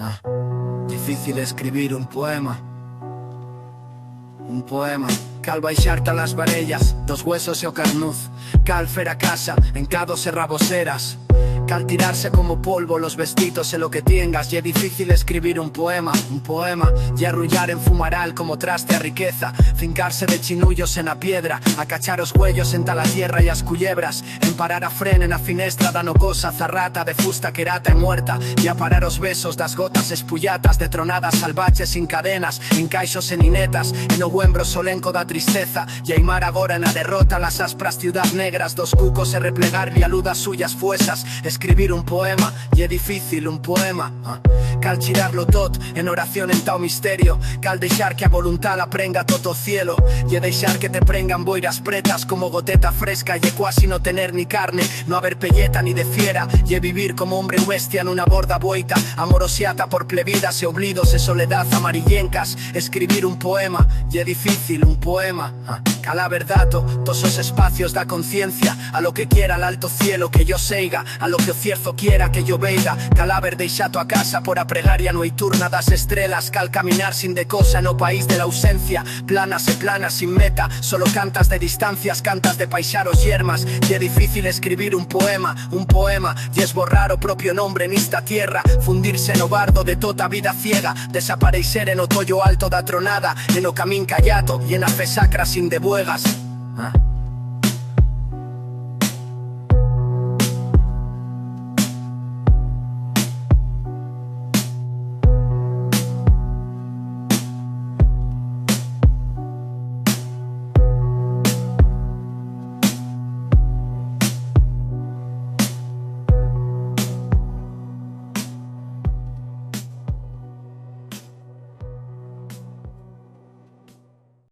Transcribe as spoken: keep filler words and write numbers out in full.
Ah, difícil escribir un poema. Un poema. Cal baixar ta las barellas d'os huesos e o carnuz. Cal fer a casa encados e raboseras. Cal tirar-se como polvo los vestitos e lo que tiengas. Ye difícil escribir un poema. Un poema. Ye arrullar en fumaral como traste a riqueza. Fincar-se de chinullos en a piedra. Acachar os huellos enta la tierra y as culebras. Emparar a fren en a finestra d'a no cosa, zarrata, defusta, querata e muerta, y aparar os besos d'as gotas espullatas de tronadas salvaches sin cadenas, en caixos e ninetas, en o huembro solenco d'a tristeza, y aimar agora en a derrota las aspras ciudad negras d'os cucos e replegar-li a luz as suyas fuesas, escribir un poema, ye difícil un poema, ah. Cal chirar-lo tot en oración enta o misterio, cal deixar que a voluntá la prenga tot o cielo, ye deixar que te prengan boiras pretas como goteta fresca, ye cuasi no tener ni carne, no haber pelleta ni de fiera, ye vivir como hombre u bestia en una borda bueita, amorosiata por plebidas e oblidos e soledat amarillencas, escribir un poema, ye difícil un poema, ah. Cal haber dato tos os espacios d'a conciencia a lo que quiera l'alto cielo que yo seiga, a lo que o cierzo quiera que yo veiga. Cal haber deixato a casa por a pregaria noiturna d'as estrelas, cal caminar sin de cosa en o país de l'ausencia, planas e planas sin meta, solo cantas de distancias, cantas de paixaros yermas. Ye difícil escribir un poema, un poema, ye esborrar o propio nombre en ista tierra, fundir-se en o bardo de tota vida ciega, desapareixer en o toyo alto d'a tronada, en o camín callato y en a fe sacra sin de buegas.